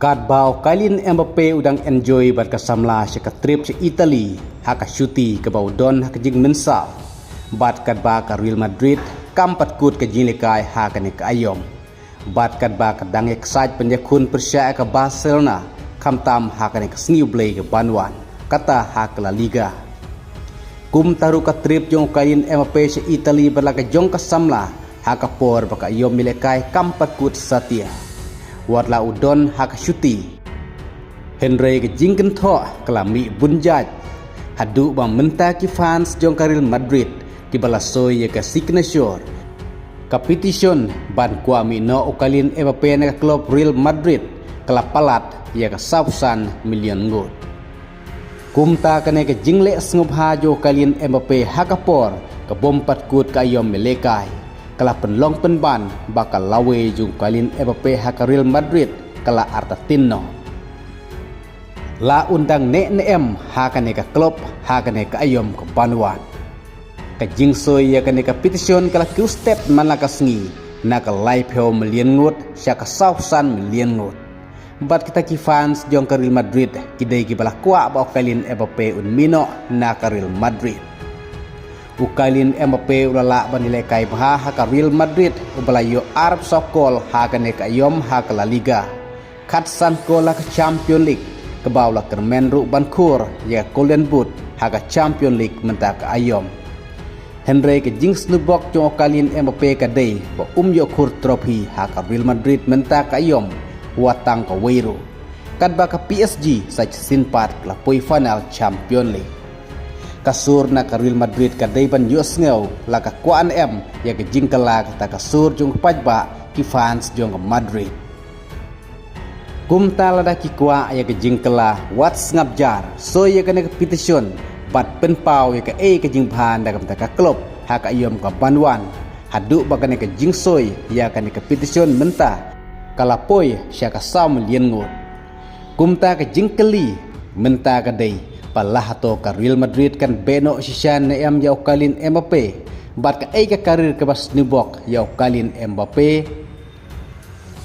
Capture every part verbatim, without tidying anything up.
Katba u Kylian Mbappe u dang enjoy bad ka samla sha ka trip sha Italy ha ka shuti kaba u don ha ka jingmynsaw, bad katba ka Real Madrid kam pat kut ka jinglehkai ha kane ka aïom, bad katba ka dang ïaksaid ban ïakhun pyrshah ïa ka Barcelona, khamtam ha kane ka sngi U Blei ka ban wan, kata ha ka La Liga. Kumta ruh ka trip jong u Kylian Mbappe sha Italy bad la ka jong ka samla ha ka por ba ka aïom ïalehkai kam pat kut satia, wat la u don ha ka shuti. Hynrei ka jingkynthoh ka la mih bun jait, haduh ba mynta ki fans jong ka Real Madrid kiba la soi ïa ka signature, ka petition ban kwah mih noh u Kylian Mbappe na ka klub Real Madrid ka la palat ïa ka saw phew san million ngut. Kumta kane ka jingleh sngewbha jong u Kylian Mbappe ha ka por ka bym pat kut ka aïom ïalehkai, ka la pynlong pynban ba ka lawei jong u Kylian Mbappe ha ka Real Madrid ka la artatien noh. La un dang neh ne em ha kane ka klub ha kane ka aïom ka ban wan. Ka jingsoi ïa kane ka petition ka la kiew stet man la ka sngi, na ka laiphew million ngut sha ka saw phew san million ngut. Bad kita ki fans jong ka Real Madrid ki dei kiba la kwah ba u Kylian Mbappe un mih noh na ka Real Madrid. U Kylian Mbappe u la lah ban ïalehkai bha ha ka Real Madrid, uba la ïoh arphew saw kol ha kane ka aïom ha ka La Liga, khatsan kol ha ka Champion League, kaba u la kyrmen ruh ban khur ïa ka Golden Boot ha ka Champion League mynta ka aïom. Hynrei ka jingsngewbok jong u Kylian Mbappe ka dei ba um ïoh khur trophy ha ka Real Madrid mynta ka aïom, wat tang kawei ruh, katba ka P S G sa shisien pat ka la poi final Champion League. Ka sur na ka Real Madrid ka dei ban ïohsngew la ka kwah ne em ïa ka jingkylla kata ka sur jong ka paidbah ki fans jong ka Madrid. Kumta lada ki kwah ïa ka jingkylla, wat sngap jar, soi ïa kane ka petition bad pynpaw ïa kaei ka jingbha na ka bynta ka klub ha ka aïom ka ban wan, haduh ba kane ka jingsoi ïa kane ka petition mynta ka la poi sha ka saw million ngut. Kumta ka jingkylli mynta ka dei ba la hato ka Real Madrid kan beh noh shisha ne em ïa u Kylian Mbappe, bad kaei ka career kaba sngewbok ïa u Kylian Mbappe.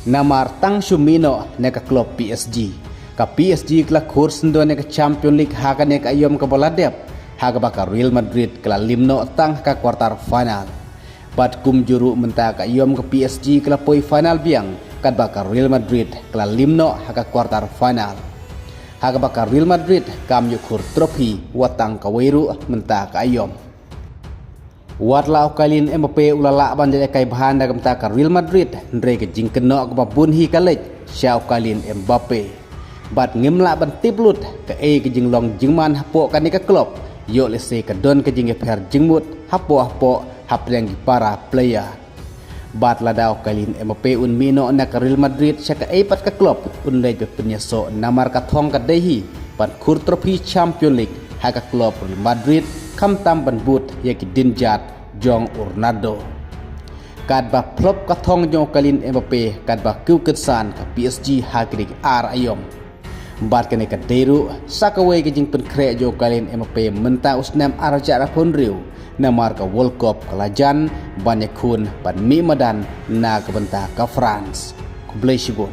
Namar tang shu mih noh na ka klub P S G, ka P S G ka la khur syndon ïa ka Champion League ha kane ka aïom kaba la dep, ha kaba ka Real Madrid ka la lim noh tang ha ka quarter final. Bad kumjuh ruh mynta ka aïom ka P S G ka la poi final biang, katba ka Real Madrid ka la lim noh ha ka quarter final, ha kaba ka Real Madrid kam ïoh khur trophy wat tang kawei ruh mynta ka aïom. Wat la u Kylian Mbappe u la lah ban ïalehkai bha na ka bynta ka Real Madrid, hynrei ka jingkynnoh kaba bun hi ka leit sha u Kylian Mbappe. Bad ngim lah ban tip lut kaei ka jinglong jingman hapoh kane ka klub, ïoh lehse ka don ka jingïapher jingmut hapoh hapoh hapdeng ki para player. Bad lada u Kylian Mbappe un mih noh na ka Real Madrid, sha kaei pat ka klub un leit ban pynïasoh, namar ka thong ka dei hi ban khur trophy Champion League ha ka klub Real Madrid, khamtam ban bud ïa ki dienjat jong u Ronaldo. Katba flop ka thong jong u Kylian Mbappe, katba kiew kynsan ka P S G ha kine ar aïom. Bad kane ka dei ruh sa kawei ka jingpynkhreh jong u Kylian Mbappe mynta u snem ar hajar arphew hynriew, namar ka World Cup ka la jan ban ïakhun ban mih madan na ka bynta ka France. Khublei shibun.